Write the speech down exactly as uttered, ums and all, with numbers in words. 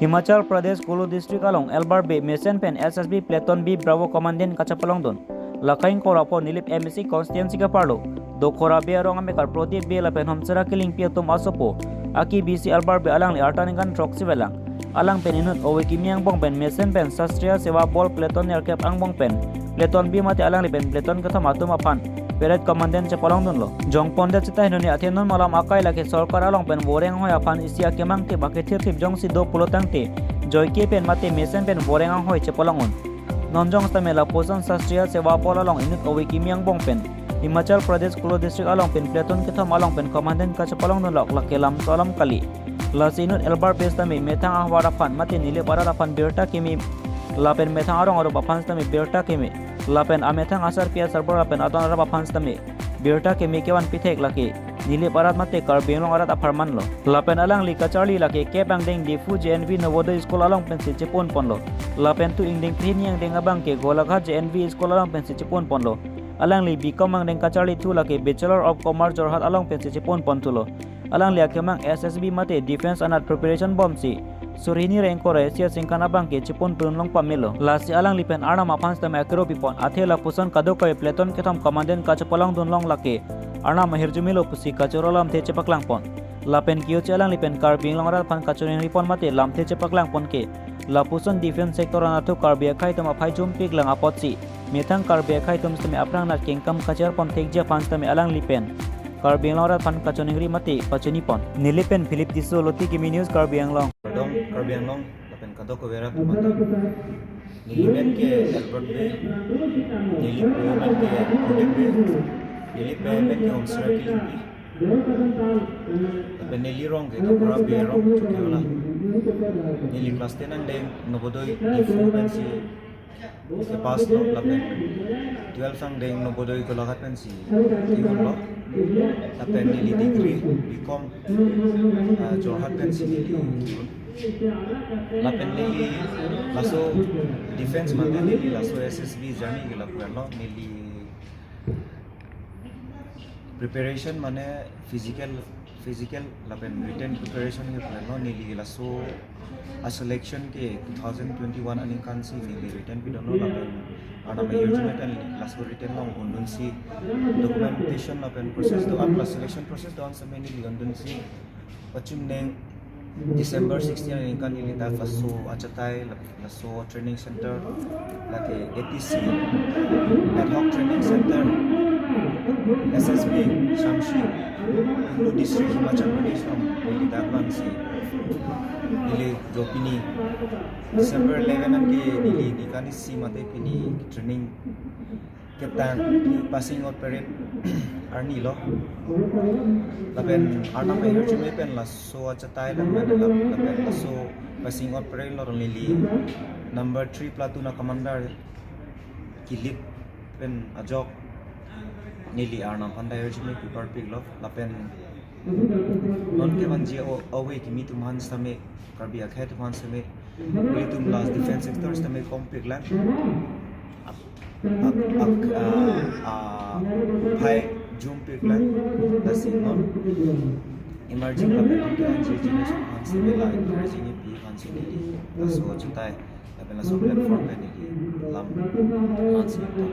Himachal Pradesh Kullu District along Elbar Bey mesen pen S S B Platoon B Bravo Commandant kachepalongdun. Lake ingkoi ra pho Nilip M A C constituency ke-arlo Dokhora Bey arong amekar Prodip Bey lapen Homsera Killingpi atum asopo aki B C Elbar Bey alangli arta ningkan throksi velang. Alang pen inut ove kimi angbong pen mesen pen Shastriya Seva Bal Platoon nerkep angbong pen Platoon B mate alangli pen Platoon kethom atum aphan Parade Commandant chepalongdunlo. Jongpondet seta henoni athe non malom akai lake sorkar along pen voreng ahoi aphan isi akemang thip akethir thip jongsi do pulo tangte joike pen mate mesen pen voreng ahoi chepalong un. Non jong sitame lapuson Shastriya Seva Bal along inut ove kimi angbong pen Himachal Pradesh Kullu District along pen Platoon kethom along pen Commandant kachepalongdunlok lake lamso alam kali. Lasi inut Elbar Bey sitame methang ahwar aphan mate Nilip arat aphan birta keme lapen methang arong arup aphan sitame birta keme lapen amethang asarpi asarbura lapen adon arap aphan sitame birta keme kevan pithek lake Nilip arat mate Karbi Anglong arat apharmanlo. Lapen alangli kacharli lake kep angdeng Diphu J N V Navodaya School along pensi cheponponlo. Lapen tu ingdeng phini angdeng abang ke Golaghat J N V School along pensi cheponponlo. Alangli B Com angdeng kacharli thu lake Bachelor of Commerce Jorhat along pensi cheponpon thulo. Alangli akemang S S B mate Defence anat preparation bomsi suri hini ra ingkoi ra isi asingkan abang ke cheponpon long pamelo. Lasi alangli pen Arnam aphan sitame akero pipon athe lapuson kadokave Platoon kethom Commandant kachepalongdunlong lake Arnam ahirjumelo pusi kachoro lamthe chepaklangpon. Lapen kioche alangli pen Karbi Anglong arat aphan kachoningri pon mate lamthe chepaklangpon ke lapuson defence sector anatthu Karbi akhei atum aphai jumpiklang apotsi methang Karbi akhei atum sitame aphrang anat kengkam kacharpon thekji aphan sitame alangli pen Karbi Anglong arat aphan kachoningri mate pachonipon. Nilip pen Philip Tisso, Loti Kimi News, Karbi Anglong. Kardom Karbi Anglong lapen kadokave arat mate. Neli men ke Elbar Bey, neli po men ke Prodip Bey, neli pe men ke Homsera Killingpi. Lapen neli rong ke Dokhora Bey arong Chokihola. Neli class ten angdeng Navodaya Diphu pensi kepass lo lapen twelve angdeng Navodaya Golaghat pensi kehun lo. Lapen neli degree B Com, ah, Jorhat pensi neli kehun. Lapen neli laso defence mate neli laso S S B journey ke lapu-an lo, neli preparation mane physical, physical lapen written preparation ke plan lo. Neli laso a selection ke two thousand twenty-one aningkan si neli written pidunlo lapen Arnam ahirjume pen laso written along hundunsi documentation lapen process do-an, la selection process do-an sitame neli hundunsi pachuneng December sixteen aningkan neli dak laso achatai la-, laso training center lake A T C, Ad Hoc Training Center, S S B, Shamshi, Kullu District, Himachal Pradesh along neli dak vangsi neli jo pini December eleven an ke neli ningkan isi mate pini training ketang, passing out parade arni lo. Lapen Arnam ahirjume pen laso achatai lapen lap-, lapen laso passing out parade along neli number three platoon a commander Kilip pen ajok neli Arnam aphan ta ahirjume pi parpiklo. Lapen non kevanji o-, ove kimi atum aphan sitame, Karbi akhei atum aphan sitame, ilitum la defence sector sitame kompiklang. Ak, ak, ak, ah, ah, phai jumpiklang. Lasi non emerging lapen non kevanji generation aphan sitame la encouraging pi aphan si neli laso achatai lapen laso platform pen neli lam launch nangpo.